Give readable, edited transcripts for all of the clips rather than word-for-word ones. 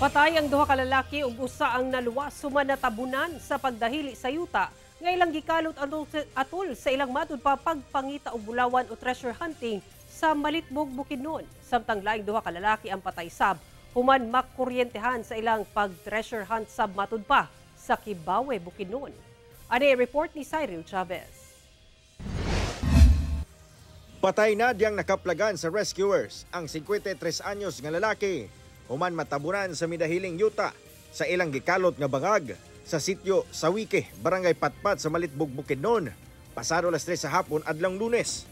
Patay ang duha ka lalaki ug usa ang naluwas human natabunan sa pagdahili sa yuta nga ilang gikalot atol sa ilang matud pa pagpangita og bulawan o treasure hunting sa Malitbog, Bukidnon. Samtang laing duha ka lalaki ang patay sab human makuryentehan sa ilang pag-treasure hunt sab matud pa sa Kibawe, Bukidnon. Ani report ni Cyril Chavez. Patay na diyang nakaplagan sa rescuers ang 53 anyos nga lalaki human matabunan sa midahiling yuta sa ilang gikalot nga bangag sa sitio Sawike, Barangay Patpat sa Malitbog, Bukidnon, pasado alas 3 sa hapon adlong Lunes.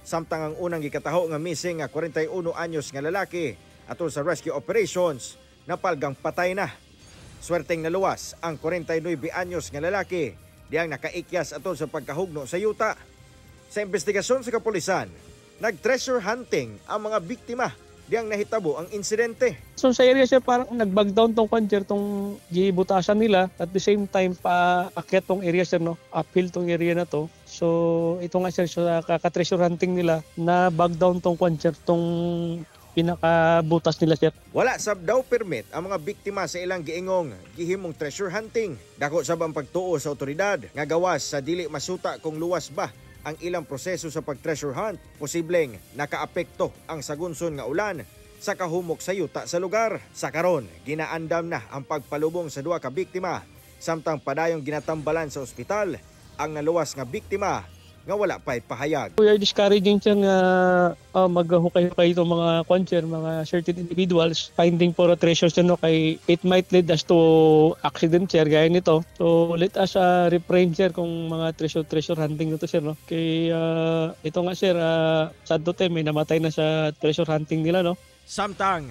Samtang ang unang gikataho nga missing nga 41 anyos nga lalaki atol sa rescue operations napalgang patay na. Swerteng naluwas ang 49 anyos nga lalaki diyang nakaikyas atol sa pagkahugno sa yuta. Sa investigasyon sa kapulisan, nag-treasure hunting ang mga biktima diyang nahitabo ang insidente. So sa area, sir, parang nag-bag down tong kwan, sir, tong gibutasan nila. At the same time, pa akyat tong area, sir, no? Uphill tong area na to. So ito nga, sir, sa kaka-treasure hunting nila, na bag down tong kwan, sir, tong pinakabutas nila, sir. Wala sab daw permit ang mga biktima sa ilang giingong gihimong treasure hunting. Dako sab ang pagtuo sa otoridad nga gawas sa dili masuta kung luwas ba ang ilang proseso sa pag-treasure hunt. Posibleng nakaapekto ang sagunson nga ulan sa kahumok sa yuta sa lugar. Sa karon, ginaandam na ang pagpalubong sa duha ka biktima samtang padayong ginatambalan sa ospital ang naluwas nga biktima nga wala pa'y pahayag. We are discouraging siya nga maghukay-hukay itong mga kwan, sir, mga certain individuals finding for a treasures, no, kay it might lead us to accident, sir, gaya nito. So let us refrain, sir, kung mga treasure treasure hunting nito, sir, no. Kay ito nga, sir, sad to tell, may namatay na sa treasure hunting nila, no. Samtang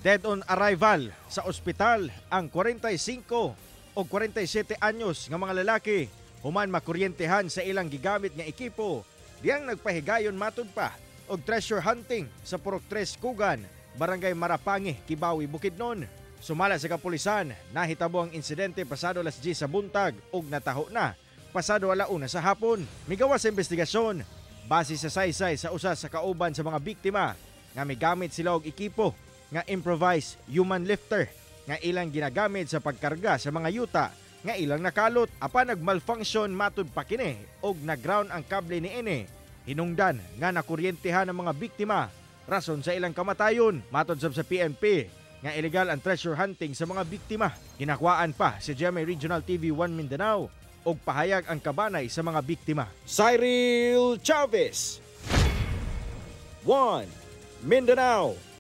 dead on arrival sa ospital ang 45 o 47 anyos nga mga lalaki human makuryentehan sa ilang gigamit nga ekipo diyang nagpahigayon matud pa og treasure hunting sa Purok 3 Kugan, Barangay Marapangi, Kibawe, Bukidnon. Sumala sa kapulisan, nahitabo ang insidente pasado alas 10 sa buntag ug nataho na pasado alauna sa hapon. Migawas sa investigasyon base sa saysay sa usa sa kauban sa mga biktima nga migamit sila og ekipo nga improvised human lifter nga ilang ginagamit sa pagkarga sa mga yuta nga ilang nakalot. Apan nagmalfunction matud pa kini og naground ang kable niini. Hinungdan nga nakuryentehan ang mga biktima, rason sa ilang kamatayon. Matod sab sa PNP nga illegal ang treasure hunting sa mga biktima. Ginakuhaan pa sa GMA Regional TV 1 Mindanao og pahayag ang kabanay sa mga biktima. Cyril Chavez, 1 Mindanao.